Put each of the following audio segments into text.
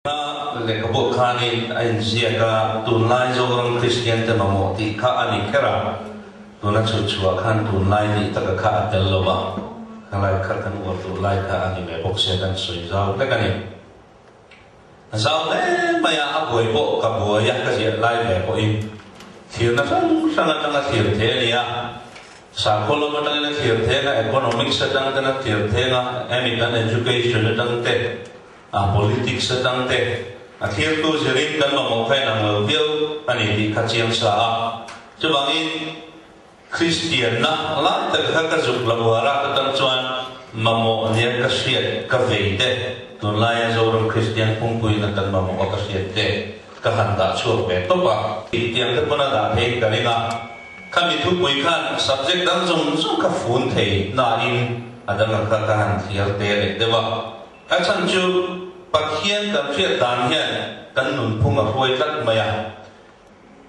A lehkhabu khanin a inziak a, tunlai Zoram Kristiante mamawh tih kha a ni kher a, tuna chhut chhuah khan tunlai tih taka kha a tel lo a, khalai kha kan uar duh lai kha a ni ve bawk sia kan sawi zau hlek a ni. A zau hle mai a, a buai pawh ka buai a, ka ziah lai ve pawhin thirna hrang hrang atanga thlir thei a ni a, sakhaw lam atangin a thlir theng a, economics atang ten a thlir theng a, hemi kan education atang te, A politics atang te a thirtu zirin kan mamawh kha inang lo viau a ni tih kha chiang sa a. Chuvangin Kristianna lai tak kha ka zuk la uar a, ka tan chuan mamawh nia ka hriat ka vei te, tunlaia Zoram Kristian pumpuiin a kan mamawh a ka hriat te ka han dah chhuak ve tawp a. Tiang te pawn a dah theiin ka ring a, khami thupui khan subject dang zawng zawng kha fun thei nain a danga kha ka han thliar te leh deuh a. A chhan chu Pathian kan hriat dan hian kan nunphung a hruai tlat mai a.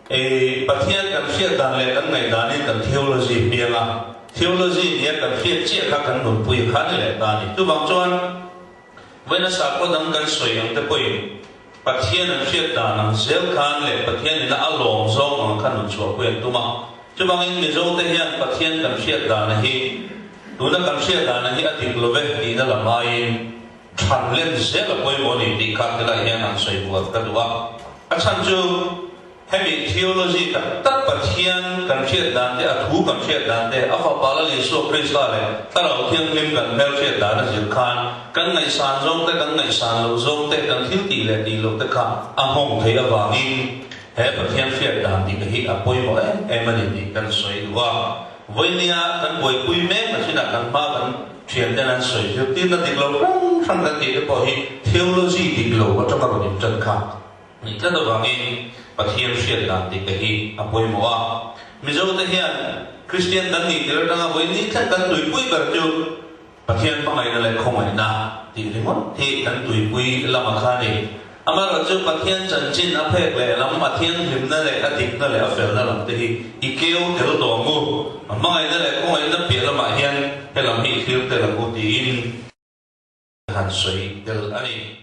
E, Pathian kan hriat dan leh kan ngaihdanin kan theology piang a, theology nia kan hriat chiah kha kan nunpui a kha ni leh ta a ni. Chuvang chuan vawiina sakhaw dang kan sawi ang te pawhin Pathian an hriat dan ang zel khan leh Pathian ina a lawm zawng ang kha nun chhuahpui an tum a. Chuvangin Mizote hian Pathian kan hriat dana hi Tuna kan hriat dana hi a dik lo ve tihna lam aiin than len zel a pawimawh a ni tih kha tilai hian an sawi buat ka duh a. A chhan chu hemi theology tak tak Pathian kan hriat dan te, a thu kan hriat dan te, a Fapa Lal Isua Krista leh Thlarau Thianghlim kan hmel hriat dan a zir khan kan ngaihsan zawng te, kan ngaihsan loh zawng te, kan thil tih leh tih loh te kha a nghawng theih avangin he Pathian hriat dan dik hi a pawimawh em em a ni tih kan sawi duh a. Vawinia kan buaipui mek a chinah kan hma kan thianten an sawi zirtirna dik lo hrang hrang kan tih te pawh hi theology dik lo atanga rawn intan kha ni tlat avangin Pathian hriat dan dik te hi a pawimawh a. Mizo te hian Kristian kan nih tir atanga vawiin thleng kan tuipui ber chu Pathian hmangaihna leh khawngaihna tih ringawt hi kan tuipui lama kha a ni. Amaherawhchu Pathian chanchin a phek leh lam, a thianghlimna leh a dikna leh a felna lam te hi i keu tel tawh ang u. A hmangaihna leh khawngaihna piah lamah hian he lam hi i thlir tel ang u tiin han sawi tel a ni.